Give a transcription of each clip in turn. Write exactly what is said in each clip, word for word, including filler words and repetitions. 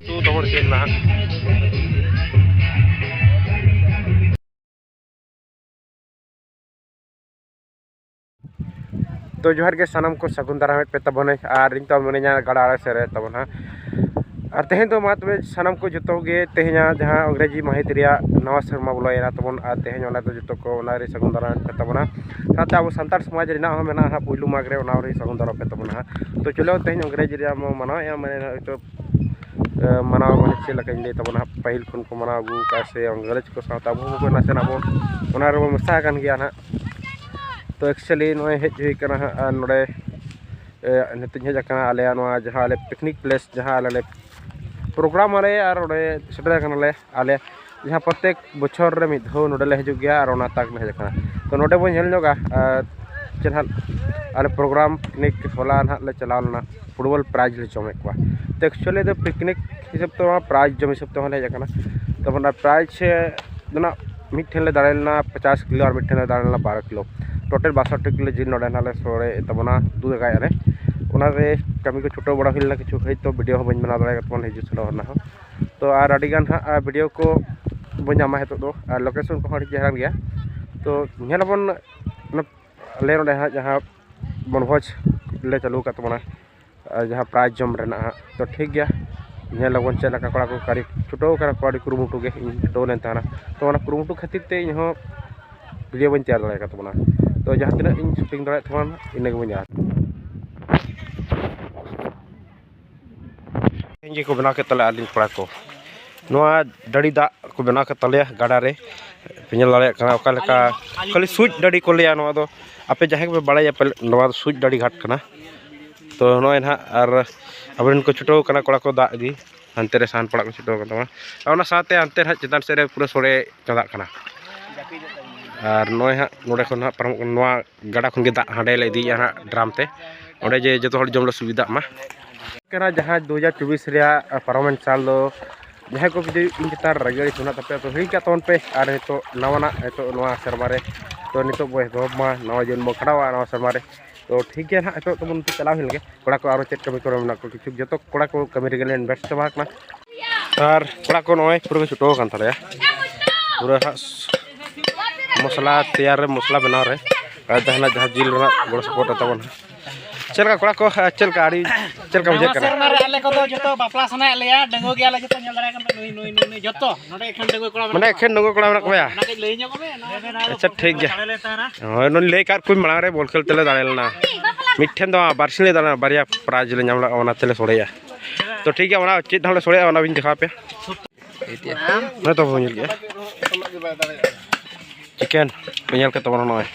ᱛᱩ ᱛᱟᱵᱚᱱ ᱪᱮᱫ ᱱᱟᱦᱟᱜ᱾ ᱛᱚ ᱡᱚᱦᱟᱨ ᱜᱮ ᱥᱟᱱᱟᱢ ᱠᱚ, ᱥᱟᱹᱜᱩᱱ ᱫᱟᱨᱟᱢᱮᱫ ᱯᱮ ᱛᱟᱵᱚᱱᱟᱹᱧ᱾ ᱟᱨ ᱤᱧ ᱛᱚ ᱢᱤᱱᱟᱹᱧᱟ ᱜᱟᱰᱟ ᱟᱲᱮ ᱥᱮᱫ ᱨᱮ ᱛᱟᱵᱚᱱ ᱦᱟᱸᱜ᱾ ᱟᱨ ᱛᱮᱦᱮᱧ ᱫᱚ ᱢᱟ ᱛᱚᱵᱮ ᱥᱟᱱᱟᱢ ᱠᱚ ᱡᱚᱛᱚ ᱜᱮ ᱛᱮᱦᱮᱧᱟᱜ ᱡᱟᱦᱟᱸ ᱤᱝᱨᱮᱡᱤ ᱢᱟᱹᱦᱤᱛ ᱨᱮᱭᱟᱜ ᱱᱟᱣᱟ ᱥᱮᱨᱢᱟ ᱵᱚᱞᱚᱭᱮᱱᱟ ᱛᱟᱵᱚᱱ, ᱟᱨ ᱛᱮᱦᱮᱧ ᱚᱱᱟ ᱫᱚ ᱡᱚᱛᱚ ᱠᱚ ᱚᱱᱟ ᱨᱮ ᱥᱟᱹᱜᱩᱱ ᱫᱟᱨᱟᱢᱮᱫ ᱯᱮ ᱛᱟᱵᱚᱱᱟ᱾ ᱥᱟᱶᱛᱮ ᱟᱵᱚ ᱥᱟᱱᱛᱟᱲ ᱥᱚᱢᱟᱡᱽ ᱨᱮᱱᱟᱜ ᱦᱚᱸ ᱢᱮᱱᱟᱜᱼᱟ ᱦᱟᱸᱜ ᱯᱩᱭᱞᱩ ᱢᱟᱜᱽ ᱨᱮ, ᱚᱱᱟ ᱨᱮ ᱥᱟᱹᱜᱩᱱ ᱫᱟᱨᱟᱢ ᱯᱮ ᱛᱟᱵᱚᱱᱟ ᱦᱟᱸᱜ᱾ ᱛᱚ ᱪᱚᱞᱚ ᱛᱮᱦᱮᱧ ᱤᱝᱨᱮᱡᱤ ᱨᱮᱭᱟᱜ ᱵᱚᱱ ᱢᱟᱱᱟᱣᱮᱫᱼᱟ, ᱢᱟᱱᱮ ᱦᱚᱭᱛᱳ ᱮ, ᱢᱟᱱᱟᱣ ᱢᱟᱱᱮ ᱪᱮᱫ ᱞᱮᱠᱟᱧ ᱞᱟᱹᱭ ᱛᱟᱵᱚᱱᱟ ᱦᱟᱸᱜ, ᱯᱟᱹᱦᱤᱞ ᱠᱷᱚᱱ ᱠᱚ ᱢᱟᱱᱟᱣ ᱟᱹᱜᱩ ᱟᱠᱟᱫᱼᱟ ᱥᱮ ᱤᱝᱨᱮᱡᱽ ᱠᱚ ᱥᱟᱶᱛᱮ ᱟᱵᱚ ᱦᱚᱸᱵᱚ ᱱᱟᱥᱮᱱᱟᱜ ᱵᱚ ᱚᱱᱟ ᱨᱮᱵᱚ ᱢᱮᱥᱟ ᱟᱠᱟᱱ ᱜᱮᱭᱟ ᱱᱟᱦᱟᱜ᱾ ᱛᱚ actually ᱱᱚᱜᱼᱚᱭ ᱦᱮᱡ ᱦᱩᱭ ᱟᱠᱟᱱᱟ ᱦᱟᱸᱜ, ᱟᱨ ᱱᱚᱰᱮ, ᱮ, ᱱᱤᱛᱚᱜ ᱤᱧ ᱦᱮᱡ ᱟᱠᱟᱱᱟ ᱟᱞᱮᱭᱟᱜ ᱱᱚᱣᱟ ᱡᱟᱦᱟᱸ ᱟᱞᱮ picnic place, ᱡᱟᱦᱟᱸ ᱟᱞᱮ ᱞᱮ program ᱟᱞᱮ, ᱟᱨ ᱚᱸᱰᱮ ᱥᱮᱴᱮᱨ ᱟᱠᱟᱱᱟᱞᱮ ᱟᱞᱮ ᱡᱟᱦᱟᱸ ᱯᱨᱚᱛᱮᱠ ᱵᱚᱪᱷᱚᱨ ᱨᱮ ᱢᱤᱫ ᱫᱷᱟᱣ ᱱᱚᱰᱮ ᱞᱮ ᱦᱤᱡᱩᱜ ᱜᱮᱭᱟ, ᱟᱨ ᱚᱱᱟ ᱛᱟᱠ ᱞᱮ ᱦᱮᱡ ᱟᱠᱟᱱᱟ᱾ ᱛᱚ ᱱᱚᱰᱮ ᱵᱚᱱ ᱧᱮᱞ ᱧᱚᱜᱟ, ᱟᱨ ᱪᱮᱫ ᱦᱟᱸᱜ ᱟᱞᱮ program picnic ᱦᱚᱞᱟ ᱱᱟᱦᱟᱜ ᱞᱮ ᱪᱟᱞᱟᱣ ᱞᱮᱱᱟ, football prize ᱞᱮ ᱡᱚᱢᱮᱫ ᱠᱚᱣᱟ᱾ ᱛᱚ actually ᱫᱚ picnic ᱦᱤᱥᱟᱹᱵ ᱛᱮ ᱢᱟ prize ᱡᱚᱢ ᱦᱤᱥᱟᱹᱵ ᱛᱮᱦᱚᱸ ᱞᱮ ᱦᱮᱡ ᱟᱠᱟᱱᱟ᱾ ᱛᱚ ᱚᱱᱟ prize ᱫᱚ ᱱᱟᱜ ᱢᱤᱫ ᱴᱷᱮᱱ ᱞᱮ ᱫᱟᱲᱮ ᱞᱮᱱᱟ ᱯᱚᱪᱟᱥ ᱠᱤᱞᱳ, ᱟᱨ ᱢᱤᱫ ᱴᱷᱮᱱ ᱞᱮ ᱫᱟᱲᱮ ᱞᱮᱱᱟ ᱵᱟᱨᱚ ᱠᱤᱞᱳ᱾ Total ᱵᱟᱥᱚᱴᱴᱤ ᱠᱤᱞᱳ ᱡᱤᱞ ᱱᱚᱰᱮ ᱱᱟᱜ ᱞᱮ ᱥᱚᱲᱮ ᱛᱟᱵᱚᱱᱟ ᱫᱩ ᱡᱟᱭᱜᱟ ᱨᱮ᱾ ᱚᱱᱟᱨᱮ ᱠᱟᱹᱢᱤ ᱠᱚ ᱪᱷᱩᱴᱟᱹᱣ ᱵᱟᱲᱟ ᱦᱩᱭ ᱞᱮᱱᱟ ᱠᱤᱪᱷᱩ ᱜᱷᱟᱹᱲᱤᱡ, ᱛᱚ video ᱦᱚᱸ ᱵᱟᱹᱧ ᱵᱮᱱᱟᱣ ᱫᱟᱲᱮ ᱟᱠᱟᱫ ᱛᱟᱵᱚᱱᱟ ᱦᱤᱡᱩᱜ ᱥᱮᱱᱚᱜ ᱨᱮᱱᱟᱜ ᱦᱚᱸ᱾ ᱛᱚ ᱟᱨ ᱟᱹᱰᱤ ᱜᱟᱱ ᱦᱟᱸᱜ video ᱠᱚ ᱵᱚᱱ ᱧᱟᱢᱟ ᱱᱤᱛᱚᱜ ᱫᱚ, ᱟᱨ location ᱠᱚᱦᱚᱸ ᱟᱹᱰᱤ ᱪᱮᱦᱨᱟ ᱜᱮᱭᱟ᱾ ᱛᱚ ᱧᱮᱞ ᱟᱵᱚᱱ ᱚᱱᱟ ᱟᱞᱮ ᱱᱚᱰᱮ ᱦᱟᱸᱜ ᱡᱟᱦᱟᱸ ᱵᱚᱱᱵᱷᱚᱡᱽ ᱞᱮ ᱪᱟᱹᱞᱩ ᱟᱠᱟᱫ ᱛᱟᱵᱚᱱᱟ, ᱟᱨ ᱡᱟᱦᱟᱸ prize ᱡᱚᱢ ᱨᱮᱱᱟᱜ ᱦᱟᱸᱜ, ᱛᱚ ᱴᱷᱤᱠ ᱜᱮᱭᱟ, ᱧᱮᱞ ᱟᱵᱚᱱ ᱪᱮᱫ ᱞᱮᱠᱟ ᱠᱚᱲᱟ ᱠᱚ ᱠᱟᱹᱨᱤ ᱪᱷᱩᱴᱟᱹᱣ ᱠᱟᱱᱟ ᱠᱚ, ᱟᱹᱰᱤ ᱠᱩᱨᱩᱢᱩᱴᱩ ᱜᱮ ᱤᱧ ᱪᱷᱩᱴᱟᱹᱣ ᱞᱮᱱ ᱛᱟᱦᱮᱱᱟ᱾ ᱛᱚ ᱚᱱᱟ ᱠᱩᱨᱩᱢᱩᱴᱩ ᱠᱷᱟᱹᱛᱤᱨ ᱛᱮ ᱤᱧ ᱦᱚᱸ video ᱵᱟᱹᱧ ᱛᱮᱭᱟᱨ ᱫᱟᱲᱮ ᱟᱠᱟᱫ ᱛᱟᱵᱚᱱᱟ᱾ ᱛᱚ ᱡᱟᱦᱟᱸ ᱛᱤᱱᱟᱹᱜ ᱤᱧ shooting ᱫᱟᱲᱮᱭᱟᱜ ᱛᱟᱵᱚᱱᱟ ᱤᱱᱟᱹ ᱜᱮᱵᱚᱱ ᱧᱮᱞᱟ᱾ ᱛᱮᱦᱮᱧ ᱜᱮᱠᱚ ᱵᱮᱱᱟᱣ ᱠᱮᱫ ᱛᱟᱞᱮᱭᱟ ᱟᱹᱞᱤᱧ ᱠᱚᱲᱟ ᱠᱚ, ᱱᱚᱣᱟ ᱰᱟᱹᱰᱤ ᱫᱟᱜ ᱠᱚ ᱵᱮᱱᱟᱣ ᱠᱮᱫ ᱛᱟᱞᱮᱭᱟ ᱜᱟᱰᱟ ᱨᱮ᱾ ᱯᱮ ᱧᱮᱞ ᱫᱟᱲᱮᱭᱟᱜ ᱠᱟᱱᱟ ᱚᱠᱟ ᱞᱮᱠᱟ, ᱠᱷᱟᱹᱞᱤ ᱥᱩᱪ ᱰᱟᱹᱰᱤ ᱠᱚ ᱞᱟᱹᱭᱟ ᱱᱚᱣᱟ ᱫᱚ᱾ ᱟᱯᱮ ᱡᱟᱦᱟᱸᱭ ᱠᱚᱯᱮ ᱵᱟᱲᱟᱭᱟ ᱯᱟᱞᱮ ᱱᱚᱣᱟ ᱫᱚ ᱥᱩᱪ ᱰᱟᱹᱰᱤ ᱜᱷᱟᱴ ᱠᱟᱱᱟ᱾ ᱛᱚ ᱱᱚᱜᱼᱚᱭ ᱱᱟᱦᱟᱜ ᱟᱨ ᱟᱵᱚᱨᱮᱱ ᱠᱚ ᱪᱷᱩᱴᱟᱹᱣ ᱠᱟᱱᱟ ᱠᱚᱲᱟ ᱠᱚ ᱫᱟᱜ ᱤᱫᱤ, ᱦᱟᱱᱛᱮ ᱨᱮ ᱥᱟᱦᱟᱱ ᱯᱟᱲᱟᱜ ᱠᱚ ᱪᱷᱩᱴᱟᱹᱣ ᱠᱟᱱ ᱛᱟᱵᱚᱱᱟ᱾ ᱟᱨ ᱚᱱᱟ ᱥᱟᱶᱛᱮ ᱦᱟᱱᱛᱮ ᱱᱟᱦᱟᱜ ᱪᱮᱛᱟᱱ ᱥᱮᱫ ᱨᱮ ᱯᱩᱨᱟᱹ ᱥᱚᱲᱮ ᱪᱟᱸᱫᱟᱜ ᱠᱟᱱᱟ᱾ ᱟᱨ ᱱᱚᱜᱼᱚᱭ ᱦᱟᱸᱜ ᱱᱚᱰᱮ ᱠᱷᱚᱱ ᱦᱟᱸᱜ ᱯᱟᱨᱚᱢᱚᱜ ᱠᱟᱱᱟ, ᱱᱚᱣᱟ ᱜᱟᱰᱟ ᱠᱷᱚᱱ ᱜᱮ ᱫᱟᱜ ᱦᱟᱸᱰᱮ ᱞᱮ ᱤᱫᱤᱭᱮᱫᱼᱟ ᱦᱟᱸᱜ ᱰᱨᱟᱢ ᱛᱮ, ᱚᱸᱰᱮ ᱡᱮ ᱡᱚᱛᱚ ᱦᱚᱲ ᱡᱚᱢ ᱞᱮ ᱥᱩᱵᱤᱫᱷᱟᱜ ᱢᱟ᱾ ᱠᱟᱱᱟ ᱡᱟᱦᱟᱸ ᱫᱩ ᱦᱟᱡᱟᱨ ᱪᱚᱵᱵᱤᱥ ᱨᱮᱭᱟᱜ ᱯᱟᱨᱚᱢᱮᱱ ᱥᱟᱞ ᱫᱚ ᱡᱟᱦᱟᱸᱭ ᱠᱚ ᱡᱩᱫᱤ ᱤᱧ ᱪᱮᱛᱟᱱ ᱨᱮ ᱨᱟᱹᱜᱤ ᱟᱹᱲᱤᱥ ᱢᱮᱱᱟᱜ ᱛᱟᱯᱮᱭᱟ ᱛᱚ ᱦᱤᱲᱤᱧ ᱠᱟᱜ ᱛᱟᱵᱚᱱ ᱯᱮ᱾ ᱟᱨ ᱱᱤᱛᱚᱜ ᱱᱟᱣᱟᱱᱟᱜ ᱱᱤᱛᱚᱜ ᱱᱚᱣᱟ ᱥᱮᱨᱢᱟ ᱨᱮ ᱛᱚ ᱱᱤᱛᱚᱜ ᱵᱚ ᱮᱛᱚᱦᱚᱵ ᱢᱟ, ᱱᱟᱣᱟ ᱡᱤᱭᱚᱱ ᱵᱚ ᱠᱷᱟᱸᱰᱟᱣᱟ ᱱᱟᱣᱟ ᱥᱮᱨᱢᱟ ᱨᱮ᱾ ᱛᱚ ᱴᱷᱤᱠ ᱜᱮᱭᱟ ᱱᱟᱦᱟᱜ, ᱱᱤᱛᱚᱜ ᱫᱚᱵᱚᱱ ᱪᱟᱞᱟᱣ ᱦᱩᱭ ᱞᱮᱱᱜᱮ᱾ ᱠᱚᱲᱟ ᱠᱚ ᱟᱨᱚ ᱪᱮᱫ ᱠᱟᱹᱢᱤ ᱠᱚᱨᱮ ᱢᱮᱱᱟᱜ ᱠᱚᱣᱟ, ᱠᱤᱪᱷᱩ ᱡᱚᱛᱚ ᱠᱚᱲᱟ ᱠᱚ ᱠᱟᱹᱢᱤ ᱨᱮᱜᱮ ᱞᱮ invest ᱪᱟᱵᱟ ᱟᱠᱟᱱᱟ᱾ ᱟᱨ ᱠᱚᱲᱟ ᱠᱚ ᱱᱚᱜᱼᱚᱭ ᱯᱩᱨᱟᱹ ᱠᱚ ᱪᱷᱩᱴᱟᱹᱣ ᱟᱠᱟᱱ ᱛᱟᱞᱮᱭᱟ᱾ ᱯᱩᱨᱟᱹ ᱦᱟᱸᱜ ᱢᱚᱥᱞᱟ ᱛᱮᱭᱟᱨ ᱨᱮ, ᱢᱚᱥᱞᱟ ᱵᱮᱱᱟᱣ ᱨᱮ, ᱟᱨ ᱡᱟᱦᱟᱱᱟᱜ ᱡᱟᱦᱟᱸ ᱡᱤᱞ ᱨᱮᱱᱟᱜ ᱜᱚᱲᱚ ᱥᱚᱯᱚᱦᱚᱫ ᱛᱟᱵᱚᱱ᱾ ᱪᱮᱫ ᱞᱮᱠᱟ ᱠᱚᱲᱟ ᱠᱚ, ᱪᱮᱫ ᱞᱮᱠᱟ ᱟᱹᱰᱤ, ᱪᱮᱫ ᱞᱮᱠᱟ ᱵᱩᱡᱷᱟᱹᱜ ᱱᱟᱣᱟ ᱠᱟᱱᱟ? ᱥᱮᱨᱢᱟ ᱨᱮ ᱟᱞᱮ ᱠᱚᱫᱚ ᱡᱚᱛᱚ ᱵᱟᱯᱞᱟ ᱥᱟᱱᱟᱭᱮᱫ ᱞᱮᱭᱟ, ᱰᱟᱺᱜᱩᱣᱟᱹ ᱜᱮᱭᱟᱞᱮ ᱡᱚᱛᱚ, ᱧᱮᱞ ᱫᱟᱲᱮᱭᱟᱜ ᱠᱟᱱᱟ ᱱᱩᱭ, ᱱᱩᱭ, ᱱᱩᱭ, ᱱᱩᱭ ᱡᱚᱛᱚ ᱱᱚᱰᱮ ᱮᱠᱷᱮᱱ ᱰᱟᱺᱜᱩᱣᱟᱹ ᱠᱚᱲᱟ ᱢᱮᱱᱟᱜ ᱢᱟᱱᱮ ᱠᱚᱣᱟ᱾ ᱮᱠᱷᱮᱱ ᱰᱟᱺᱜᱩᱣᱟᱹ ᱠᱚᱲᱟ ᱢᱮᱱᱟᱜ ᱠᱚᱣᱟ᱾ ᱚᱱᱟ ᱠᱟᱹᱡ ᱞᱟᱹᱭ ᱧᱚᱜ ᱢᱮ, ᱱᱚᱣᱟ ᱟᱪᱪᱷᱟ, ᱴᱷᱤᱠ ᱜᱮᱭᱟ᱾ ᱦᱳᱭ, ᱱᱚᱰᱮ ᱞᱟᱹᱭ ᱠᱟᱜ ᱠᱚᱣᱟᱧ ᱢᱟᱲᱟᱝ ᱨᱮ, ᱵᱚᱞ ᱠᱷᱮᱞ ᱛᱮᱞᱮ ᱫᱟᱲᱮ ᱞᱮᱱᱟ᱾ ᱢᱤᱫᱴᱷᱮᱱ ᱫᱚ ᱵᱟᱨᱥᱤᱧ ᱞᱮ ᱫᱟᱲᱮ ᱞᱮᱱᱟ, ᱵᱟᱨᱭᱟ prize ᱞᱮ ᱧᱟᱢ ᱞᱮᱫᱟ, ᱚᱱᱟ ᱛᱮᱞᱮ ᱥᱚᱲᱮᱭᱟ᱾ ᱛᱚ ᱴᱷᱤᱠ ᱜᱮᱭᱟ, ᱚᱱᱟ ᱪᱮᱫ ᱦᱚᱸᱞᱮ ᱥᱚᱲᱮᱭᱟ, ᱚᱱᱟ ᱵᱤᱱ ᱫᱮᱠᱷᱟᱣ ᱟᱯᱮᱭᱟ᱾ ᱱᱚᱜᱼᱚᱭ ᱛᱚ ᱵᱚᱱ ᱧᱮᱞ ᱠᱮᱜᱼᱟ᱾ Chicken ᱯᱮ ᱧᱮᱞ ᱠᱮᱫ ᱛᱟᱵᱚᱱᱟ ᱱᱚᱜᱼᱚᱭ᱾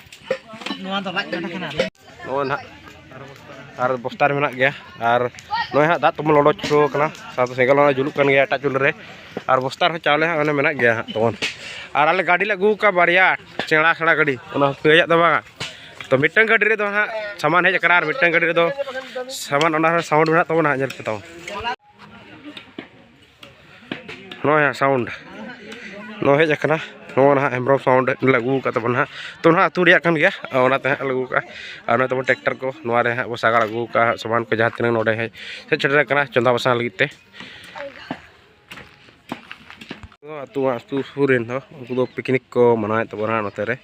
ᱱᱚᱣᱟ ᱫᱚ ᱞᱟᱡ ᱠᱟᱴᱟ ᱠᱟᱱᱟ᱾ ᱱᱚᱜᱼᱚᱭ ᱱᱟᱦᱟᱜ ᱟᱨ ᱵᱚᱥᱛᱟ ᱨᱮ ᱢᱮᱱᱟᱜ ᱜᱮᱭᱟ᱾ ᱟᱨ ᱱᱚᱜᱼᱚᱭ ᱦᱟᱸᱜ ᱫᱟᱜ ᱛᱟᱵᱚᱱ ᱞᱚᱞᱚ ᱦᱚᱪᱚ ᱠᱟᱱᱟ, ᱥᱟᱶᱛᱮ ᱥᱮᱸᱜᱮᱞ ᱦᱚᱸ ᱡᱩᱞᱩᱜ ᱠᱟᱱ ᱜᱮᱭᱟ ᱮᱴᱟᱜ ᱪᱩᱞᱦᱟᱹ ᱨᱮ᱾ ᱟᱨ ᱵᱚᱥᱛᱟ ᱨᱮᱦᱚᱸ ᱪᱟᱣᱞᱮ ᱦᱟᱸᱜ ᱚᱱᱮ ᱢᱮᱱᱟᱜ ᱜᱮᱭᱟ ᱦᱟᱸᱜ ᱛᱟᱵᱚᱱ᱾ ᱟᱨ ᱟᱞᱮ ᱜᱟᱹᱰᱤ ᱞᱮ ᱟᱹᱜᱩ ᱟᱠᱟᱫᱼᱟ ᱵᱟᱨᱭᱟ, ᱥᱮᱬᱟ ᱥᱮᱬᱟ ᱜᱟᱹᱰᱤ, ᱚᱱᱟ ᱦᱟᱹᱥᱩᱭᱟᱜ ᱫᱚ ᱵᱟᱝᱟ᱾ ᱛᱚ ᱢᱤᱫᱴᱟᱝ ᱜᱟᱹᱰᱤ ᱨᱮᱫᱚ ᱦᱟᱸᱜ ᱥᱟᱢᱟᱱ ᱦᱮᱡ ᱟᱠᱟᱱᱟ, ᱟᱨ ᱢᱤᱫᱴᱟᱝ ᱜᱟᱹᱰᱤ ᱨᱮᱫᱚ ᱥᱟᱢᱟᱱ, ᱚᱱᱟ ᱨᱮ sound ᱢᱮᱱᱟᱜ ᱛᱟᱵᱚᱱᱟ ᱦᱟᱸᱜ, ᱧᱮᱞ ᱯᱮ ᱛᱟᱵᱚᱱ᱾ ᱱᱚᱜᱼᱚᱭ ᱦᱟᱸᱜ sound ᱱᱚᱣᱟ ᱦᱮᱡ ᱟᱠᱟᱱᱟ, ᱱᱚᱣᱟ ᱱᱟᱦᱟᱜ ᱦᱮᱢᱵᱨᱚᱢ sound ᱞᱮ ᱟᱹᱜᱩ ᱟᱠᱟᱫ ᱛᱟᱵᱚᱱᱟ ᱦᱟᱸᱜ᱾ ᱛᱚ ᱱᱟᱦᱟᱜ ᱟᱹᱛᱩ ᱨᱮᱭᱟᱜ ᱠᱟᱱ ᱜᱮᱭᱟ, ᱚᱱᱟᱛᱮ ᱦᱟᱸᱜ ᱞᱮ ᱟᱹᱜᱩ ᱟᱠᱟᱫᱼᱟ᱾ ᱟᱨ ᱱᱚᱜᱼᱚᱭ ᱛᱟᱵᱚᱱ tractor ᱠᱚ, ᱱᱚᱣᱟ ᱨᱮ ᱦᱟᱸᱜ ᱵᱚ ᱥᱟᱜᱟᱲ ᱟᱹᱜᱩ ᱟᱠᱟᱫᱼᱟ ᱦᱟᱸᱜ ᱥᱟᱢᱟᱱ ᱠᱚ, ᱡᱟᱦᱟᱸ ᱛᱤᱱᱟᱹᱜ ᱱᱚᱰᱮ ᱦᱮᱡ ᱥᱮᱴᱮᱨ ᱟᱠᱟᱱᱟ ᱪᱚᱸᱫᱟ ᱵᱟᱥᱟᱝ ᱞᱟᱹᱜᱤᱫ ᱛᱮ᱾ ᱟᱹᱛᱩ, ᱟᱹᱛᱩ ᱥᱩᱨ ᱨᱮᱱ ᱫᱚ ᱩᱱᱠᱩ ᱫᱚ picnic ᱠᱚ ᱢᱟᱱᱟᱣᱮᱫ ᱛᱟᱵᱚᱱᱟ ᱱᱚᱛᱮ ᱨᱮ᱾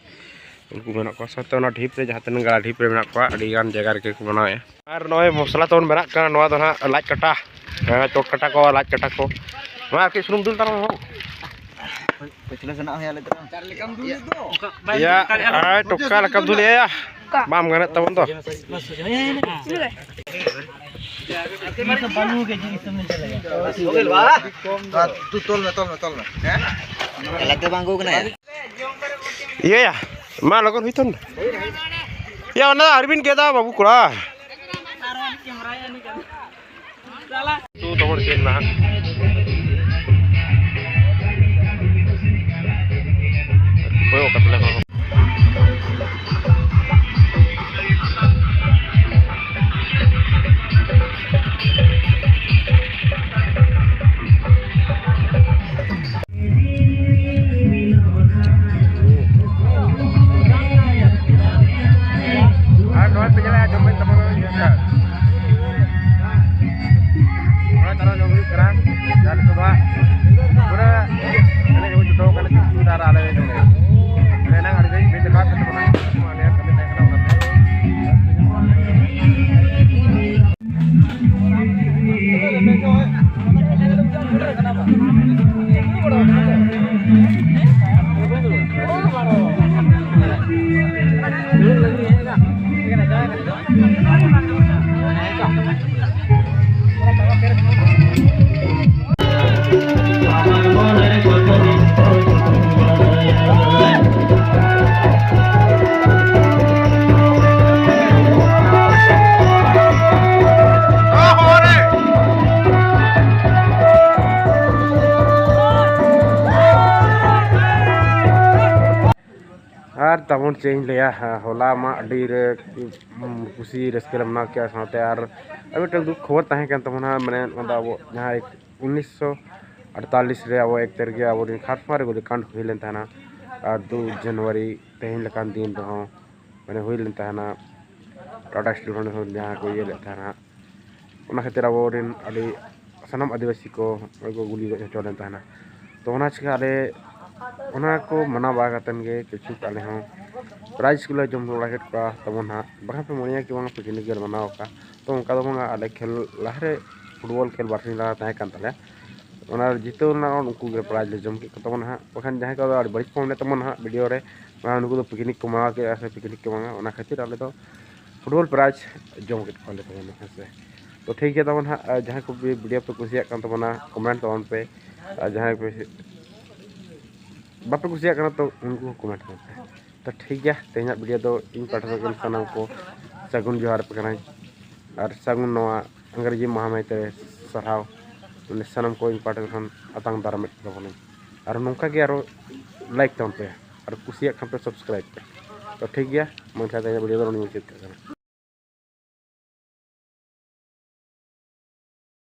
ᱩᱱᱠᱩ ᱢᱮᱱᱟᱜ ᱠᱚᱣᱟ ᱥᱟᱶᱛᱮ ᱚᱱᱟ ᱰᱷᱤᱯ ᱨᱮ, ᱡᱟᱦᱟᱸ ᱛᱤᱱᱟᱹᱜ ᱜᱟᱰᱟ ᱰᱷᱤᱯ ᱨᱮ ᱢᱮᱱᱟᱜ ᱠᱚᱣᱟ, ᱟᱹᱰᱤ ᱜᱟᱱ ᱡᱟᱭᱜᱟ ᱨᱮᱜᱮ ᱠᱚ ᱢᱟᱱᱟᱣᱮᱫᱼᱟ᱾ ᱟᱨ ᱱᱚᱜᱼᱚᱭ ᱢᱚᱥᱞᱟ ᱛᱟᱵᱚᱱ ᱵᱮᱱᱟᱜ ᱠᱟᱱᱟ, ᱱᱚᱣᱟ ᱫᱚ ᱱᱟᱦᱟᱜ ᱞᱟᱡ ᱠᱟᱴᱟ, ᱦᱮᱸ, ᱪᱚᱴ ᱠᱟᱴᱟ ᱠᱚ, ᱞᱟᱡ ᱠᱟᱴᱟ ᱠᱚ᱾ ᱱᱚᱣᱟ ᱟᱨ ᱠᱟᱹᱡ ᱥᱩᱱᱩᱢ ᱫᱩᱞ ᱛᱟᱞᱟᱝ ᱢᱮ ᱵᱟᱹᱵᱩ᱾ ᱯᱟᱹᱪᱷᱞᱟᱹ ᱥᱮᱱᱟᱜ ᱦᱩᱭ ᱟᱞᱮ ᱫᱚ᱾ ᱭᱟ, ᱟᱨ ᱴᱚᱠᱟ ᱞᱮᱠᱟᱢ ᱫᱩᱞ ᱮᱭᱟ, ᱵᱟᱢ ᱜᱟᱱᱮᱫ ᱛᱟᱵᱚᱱ ᱫᱚ᱾ ᱛᱚᱞ ᱢᱮ, ᱛᱚᱞ ᱢᱮ, ᱛᱚᱞ ᱢᱮ᱾ ᱦᱮᱸ? ᱞᱟᱡ ᱫᱚ ᱵᱟᱝ ᱟᱹᱜᱩ ᱠᱟᱱᱟ ᱭᱟ᱾ ᱤᱭᱟᱹᱭᱟ, ᱢᱟ ᱞᱚᱜᱚᱱ ᱦᱩᱭ ᱛᱟᱵᱚᱱ᱾ ᱭᱟ, ᱚᱱᱟ ᱟᱨᱵᱤᱱ ᱜᱮᱫᱟ ᱵᱟᱹᱵᱩ ᱠᱚᱲᱟ᱾ ᱛᱩ ᱛᱟᱵᱚᱱ ᱪᱮᱫ ᱱᱟᱦᱟᱜ᱾ ᱠᱚᱭᱚᱜ ᱠᱟᱛᱮ ᱞᱮ ᱨᱚᱲ᱾ ᱟᱨ ᱱᱚᱜᱼᱚᱭ ᱯᱮ ᱧᱮᱞᱟ, ᱛᱟᱵᱚᱱ ᱪᱮᱫ ᱤᱧ ᱞᱟᱹᱭᱟ, ᱦᱚᱞᱟ ᱢᱟ ᱟᱹᱰᱤ ᱨᱮ ᱠᱩᱥᱤ ᱨᱟᱹᱥᱠᱟᱹ ᱞᱮ ᱢᱟᱱᱟᱣ ᱠᱮᱜᱼᱟ᱾ ᱥᱟᱶᱛᱮ ᱟᱨ ᱟᱨ ᱢᱤᱫᱴᱟᱝ ᱫᱩᱠ ᱠᱷᱚᱵᱚᱨ ᱛᱟᱦᱮᱸ ᱠᱟᱱ ᱛᱟᱵᱚᱱᱟ, ᱢᱟᱱᱮ ᱱᱚᱣᱟ ᱫᱚ ᱟᱵᱚ ᱡᱟᱦᱟᱸ ᱩᱱᱤᱥᱥᱚ ᱟᱴᱛᱟᱞᱤᱥ ᱨᱮ ᱟᱵᱚ ᱮᱠ ᱛᱟᱹᱨᱤᱠᱷ ᱨᱮ ᱟᱵᱚᱨᱮᱱ ᱠᱷᱟᱨᱥᱚᱶᱟ ᱨᱮ ᱜᱚᱞᱤ ᱠᱟᱱᱰ ᱦᱩᱭ ᱞᱮᱱ ᱛᱟᱦᱮᱱᱟ᱾ ᱟᱨ ᱫᱩ ᱡᱟᱱᱩᱣᱟᱨᱤ ᱛᱮᱦᱮᱧ ᱞᱮᱠᱟᱱ ᱫᱤᱱ ᱨᱮᱦᱚᱸ ᱢᱟᱱᱮ ᱦᱩᱭ ᱞᱮᱱ ᱛᱟᱦᱮᱱᱟ᱾ ᱴᱟᱴᱟ ᱥᱴᱤᱞ ᱯᱷᱟᱣᱩᱱᱰᱮᱥᱚᱱ ᱡᱟᱦᱟᱸ ᱠᱚ ᱤᱭᱟᱹ ᱞᱮᱫ ᱛᱟᱦᱮᱱᱟ, ᱚᱱᱟ ᱠᱷᱟᱹᱛᱤᱨ ᱟᱵᱚᱨᱮᱱ ᱟᱹᱰᱤ ᱥᱟᱱᱟᱢ ᱟᱹᱫᱤᱵᱟᱹᱥᱤ ᱠᱚ ᱠᱚ ᱜᱩᱞᱤ ᱜᱚᱡ ᱦᱚᱪᱚ ᱞᱮᱱ ᱛᱟᱦᱮᱱᱟ᱾ ᱛᱚ ᱚᱱᱟ ᱪᱤᱠᱟᱹ ᱟᱞᱮ ᱚᱱᱟ ᱠᱚ ᱢᱟᱱᱟᱣ ᱵᱟᱲᱟ ᱠᱟᱛᱮᱫ ᱜᱮ ᱠᱤᱪᱷᱩ ᱟᱞᱮ ᱦᱚᱸ ᱯᱨᱟᱭᱤᱡᱽ ᱠᱚᱞᱮ ᱡᱚᱢ ᱵᱟᱲᱟ ᱠᱮᱫ ᱠᱚᱣᱟ ᱛᱟᱵᱚᱱ ᱦᱟᱸᱜ᱾ ᱵᱟᱠᱷᱟᱱ ᱯᱮ ᱢᱚᱱᱮᱭᱟ ᱠᱤ ᱵᱟᱝ ᱯᱤᱠᱱᱤᱠ ᱜᱮᱞᱮ ᱢᱟᱱᱟᱣ ᱟᱠᱟᱫ, ᱛᱚ ᱚᱱᱠᱟ ᱫᱚ ᱵᱟᱝᱟ᱾ ᱟᱞᱮ ᱠᱷᱮᱞ ᱞᱟᱦᱟᱨᱮ ᱯᱷᱩᱴᱵᱚᱞ ᱠᱷᱮᱞ ᱵᱟᱨᱥᱤᱧ ᱞᱟᱦᱟ ᱛᱟᱦᱮᱸ ᱠᱟᱱ ᱛᱟᱞᱮᱭᱟ᱾ ᱚᱱᱟ ᱡᱤᱛᱟᱹᱣ ᱨᱮᱱᱟᱜ ᱩᱱᱠᱩ ᱜᱮ ᱯᱨᱟᱭᱤᱡᱽ ᱞᱮ ᱡᱚᱢ ᱠᱮᱫ ᱠᱚ ᱛᱟᱵᱚᱱᱟ ᱦᱟᱸᱜ᱾ ᱵᱟᱠᱷᱟᱱ ᱡᱟᱦᱟᱸᱭ ᱠᱚᱫᱚ ᱟᱹᱰᱤ ᱵᱟᱹᱲᱤᱡ ᱠᱚ ᱢᱚᱱᱮ ᱛᱟᱵᱚᱱᱟ ᱦᱟᱸᱜ ᱵᱷᱤᱰᱤᱭᱳ ᱨᱮ, ᱵᱟᱝ ᱱᱩᱠᱩ ᱫᱚ ᱯᱤᱠᱱᱤᱠ ᱠᱚ ᱢᱟᱱᱟᱣ ᱠᱮᱫᱼᱟ ᱥᱮ ᱯᱤᱠᱱᱤᱠ ᱠᱚ ᱵᱟᱝᱟ, ᱚᱱᱟ ᱠᱷᱟᱹᱛᱤᱨ ᱟᱞᱮ ᱫᱚ ᱯᱷᱩᱴᱵᱚᱞ ᱯᱨᱟᱭᱤᱡᱽ ᱡᱚᱢ ᱠᱮᱫ ᱠᱚᱣᱟᱞᱮ ᱛᱟᱵᱚᱱᱟ, ᱦᱮᱸ ᱥᱮ᱾ ᱛᱚ ᱴᱷᱤᱠ ᱜᱮᱭᱟ ᱛᱟᱵᱚᱱ ᱦᱟᱸᱜ, ᱟᱨ ᱡᱟᱦᱟᱸᱭ ᱠᱚ ᱵᱷᱤᱰᱤᱭᱳ ᱯᱮ ᱠᱩᱥᱤᱭᱟᱜ ᱠᱟᱱ ᱛᱟᱵᱚᱱᱟ, ᱠᱚᱢᱮᱱᱴ ᱛᱟᱵᱚᱱ ᱯᱮ᱾ ᱟᱨ ᱡᱟᱦᱟᱸᱭ ᱠᱚ ᱵᱟᱯᱮ ᱠᱩᱥᱤᱭᱟᱜ ᱠᱟᱱᱟ, ᱛᱚ ᱩᱱᱠᱩ ᱦᱚᱸ ᱠᱚᱢᱮᱱᱴ ᱛᱟᱵᱚᱱ ᱯᱮ᱾ ᱛᱚ ᱴᱷᱤᱠ ᱜᱮᱭᱟ, ᱛᱮᱦᱮᱧᱟᱜ ᱵᱷᱤᱰᱤᱭᱳ ᱫᱚ ᱤᱧ ᱯᱟᱦᱴᱟ ᱥᱮᱫ ᱠᱷᱚᱱ ᱥᱟᱱᱟᱢ ᱠᱚ ᱥᱟᱹᱜᱩᱱ ᱡᱚᱦᱟᱨ ᱟᱯᱮ ᱠᱟᱹᱱᱟᱹᱧ᱾ ᱟᱨ ᱥᱟᱹᱜᱩᱱ ᱱᱚᱣᱟ ᱤᱝᱨᱮᱡᱤ ᱢᱟᱦᱟ ᱢᱟᱹᱦᱤᱛ ᱨᱮ ᱥᱟᱨᱦᱟᱣ, ᱢᱟᱱᱮ ᱥᱟᱱᱟᱢ ᱠᱚ ᱤᱧ ᱯᱟᱦᱴᱟ ᱥᱮᱫ ᱠᱷᱚᱱ ᱟᱛᱟᱝ ᱫᱟᱨᱟᱢᱮᱫ ᱛᱟᱵᱚᱱᱟᱹᱧ᱾ ᱟᱨ ᱱᱚᱝᱠᱟ ᱜᱮ ᱟᱨᱚ ᱞᱟᱭᱤᱠ ᱛᱟᱵᱚᱱ ᱯᱮ, ᱟᱨ ᱠᱩᱥᱤᱭᱟᱜ ᱠᱷᱟᱱ ᱯᱮ ᱥᱟᱵᱥᱠᱨᱟᱭᱤᱵᱽ ᱯᱮ᱾ ᱛᱚ ᱴᱷᱤᱠ ᱜᱮᱭᱟ, ᱢᱟ ᱮᱱᱠᱷᱟᱱ ᱛᱮᱦᱮᱧᱟᱜ ᱵᱷᱤᱰᱤᱭᱳ ᱫᱚ ᱱᱚᱰᱮᱧ ᱢᱩᱪᱟᱹᱫ ᱠᱟᱜ ᱠᱟᱱᱟ᱾